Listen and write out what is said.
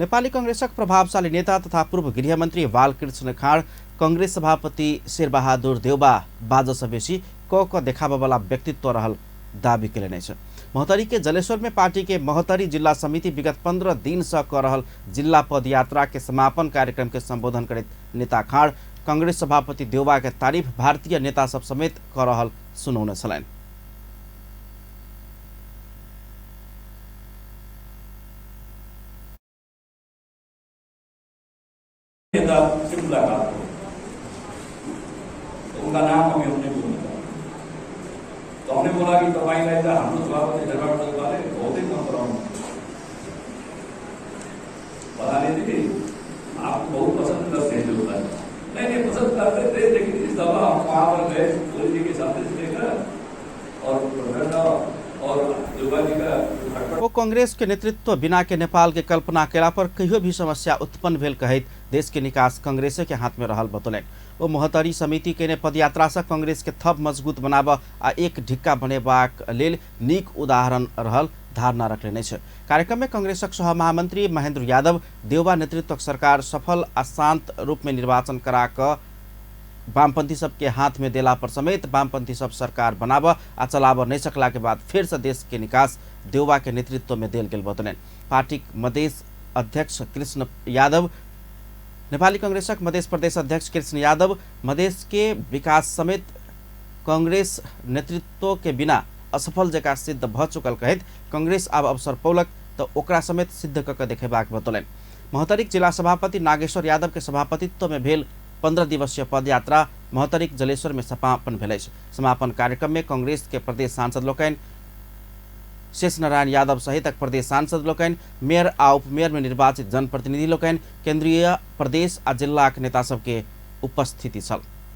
नेपाली कांग्रेसक प्रभावशाली नेता तथा पूर्व गृहमन्त्री बालकृष्ण खाँड कांग्रेस सभापति शेरबहादुर देउबा बाजसँ बेसी क क देखाबऽवला व्यक्तित्व रहल दावी केलनि अछि। महोत्तरी के जलेश्वर में पार्टी के महोत्तरी जिला समिति विगत 15 दिन से क रहल जिला पदयात्रा के समापन कार्यक्रम के संबोधन करैत नेता खाँड कांग्रेस सभापति देउबा के तारीफ भारतीय नेता सब समेत क रहल सुनौने छलनि। नेता से मुलाकात हो तो उनका नाम अभी हमने बोला तो हमने बोला कि तपाईँलाई त हाम्रो सभापति शेरबहादुर देउवाले बहुतै मन पराउनु, प्रधानी जी आपको बहुत पसंद करते हैं देउबा। नहीं नहीं पसंद करते थे, लेकिन इस दफा हम वहाँ पर गए ओली जी के संदेश लेकर और प्रचंड और देउबा जी का खटपट। ओ कांग्रेस के नेतृत्व बिना के नेपाल के कल्पना केला पर कहियो भी समस्या उत्पन्न भेल कहैत देश के निकास कांग्रेसे के हाथ में रहल बतौलनि। ओ महोत्तरी समिति केने पदयात्रा से कांग्रेस के थप मजबूत बनाब आ एक ढिक्का बनेबाक लेल नीक उदाहरण रहल धारणा रखलनि अछि। कार्यक्रम में कांग्रेसक सह महामंत्री महेंद्र यादव देउबा नेतृत्वक सरकार सफल आ शांत रूप में निर्वाचन करा क वामपंथी सबके हाथ में देला पर समेत वामपंथी सब सरकार बनाब आ चलाब नहीं सकला के बाद फिर से देश के निकास देउबा के नेतृत्व में देल गेल बतौलनि। पार्टीक मधेश अध्यक्ष कृष्ण यादव नेपाली कांग्रेसक मधेश प्रदेश अध्यक्ष कृष्ण यादव मधेश के विकास समेत कांग्रेस नेतृत्व के बिना असफल जकाँ सिद्ध भ चुकल कहैत कांग्रेस आब अवसर पौलक त ओकरा समेत सिद्ध क के देखेबाक बतौलनि। महोत्तरीक जिला सभापति नागेश्वर यादव के सभापतित्व में भेल 15 दिवसीय पदयात्रा महोत्तरीक जलेश्वर में समापन भेल अछि। समापन कार्यक्रम में कांग्रेस के प्रदेश सांसद लोकनि शेष नारायण यादव सहितक प्रदेश सांसद लोकनि, मेयर आ उपमेयर में निर्वाचित जनप्रतिनिधि लोकनि, केंद्रीय प्रदेश आ जिलाक नेता सबके उपस्थिति छल।